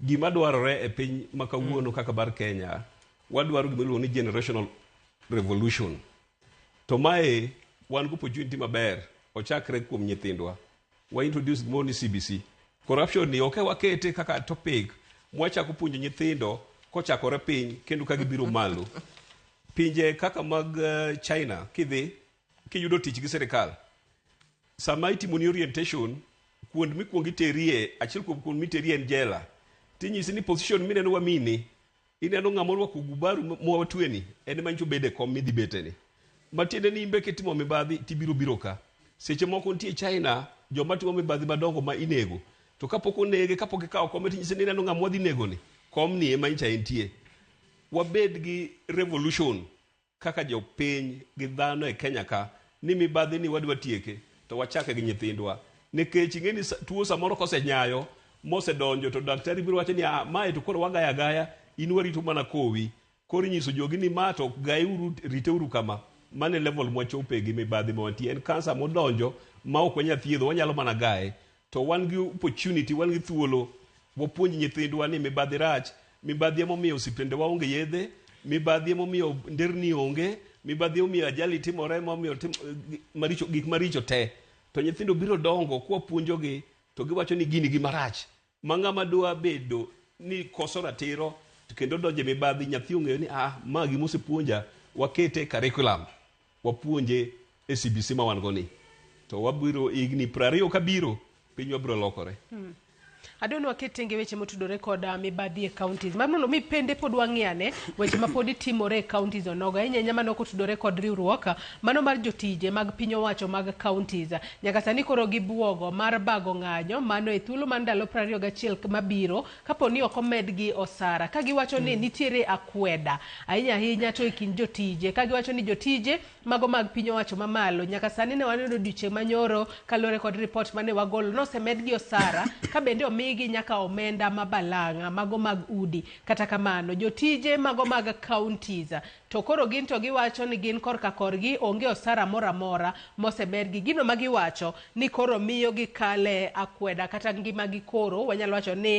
Gima dwarore e piny ma kawuono kaka bar Kenya, wadwaro gima iluongo ni generational revolution. To mae wan gi opportunity maber ochakre kuom nyithindwa. Wa introduce gimoro ni CBC. Corruption ni ok wakete kaka topic mwachako puonjo nyithindo kochakore piny kendo ka gibiro malo. Pinje kaka mag China kidhi kiyudo tich gi sirikal sama itimoni orientation kuond mikwongo iterie achiel kuom kuond miterie en jela tinyisi ni position mineno wamini ineno ng'ama orwako gubaru mwatweni en ema nyicho bedo e kom midhi beteni matiende ni imbe kitimo mibadhi tibiro biro ka seche moko nitie China joma timo mibadhi madongo ma inego to kapok onege kapok ikawo kom tinyisi ni ineno ng'ama wadhi negoni komni ema nyicha entie wabed gi revolution kaka jopiny gi dhano e Kenya ka ni mibadhi ni wadwa tieke to wachake gi nyithindwa nikech ing'e ni tuo samoro kosenyayo mosedonjo to daktari biro wacho ni ah, mae to koro wagaya agaya in warito mana kowi koro inyiso jogi ni ma to gayeuru riteuru kama mano e level mwachope gi mibadhi ma wantie en kansa modonjo ma ok wanyal thiedho wanyalo mana gaye to wan gi opportunity wan gi thuolo wapuonj nyithindwa ni mibadhi rach mibadhi emomiyo osiptende waonge yedhe mibadhi emomiyo nderni onge mibadhi emomiyo ajali timore emomiyo tim, maricho, gik maricho te to nyithindo biro dongo kwapuonjogi to giwacho ni gini gima rach ma ng'ama dwa bedo ni koso ratiro to kendo donjo e mibadhi nyathi ong'eyo ni ah ma gima osepuonja wakete e curriculum wapuonje e CBC ma wan go ni to wabiro higni 20 kabiro pinywa biro lokore. Adwa ni waket tenge weche motudore kod mibadhi e counties. Mar mondo mi pende pod wang'i ane weche ma pod timore e counties onogo. Ahinya ahinya mano kotudore kod riwruok mano mar jotije mag piny owacho mag counties. Nyaka sani koro gibuogo mar bago ng'anyo mano e thuolo mar ndalo 21 mabiro kapo ni ok omedgi osara. Ka giwacho ni nitiere akweda ahinya ahinya to e kind jotije. Ka giwacho ni jotije mago mag piny owacho mamalo nyaka sani ne waneno odiochieng' manyoro kaluwore kod ripot mane wagolo nosemedgi osara ka bende omigi nyaka omenda ma balang'a mago mag udi. Kata kamano jotije mago mag counties to koro gin to giwacho ni gin korka korgi onge osara moro amora mosemedgi. Gino ma giwacho ni koro miyo gikale akweda kata ngimagi koro wanyalo wacho ni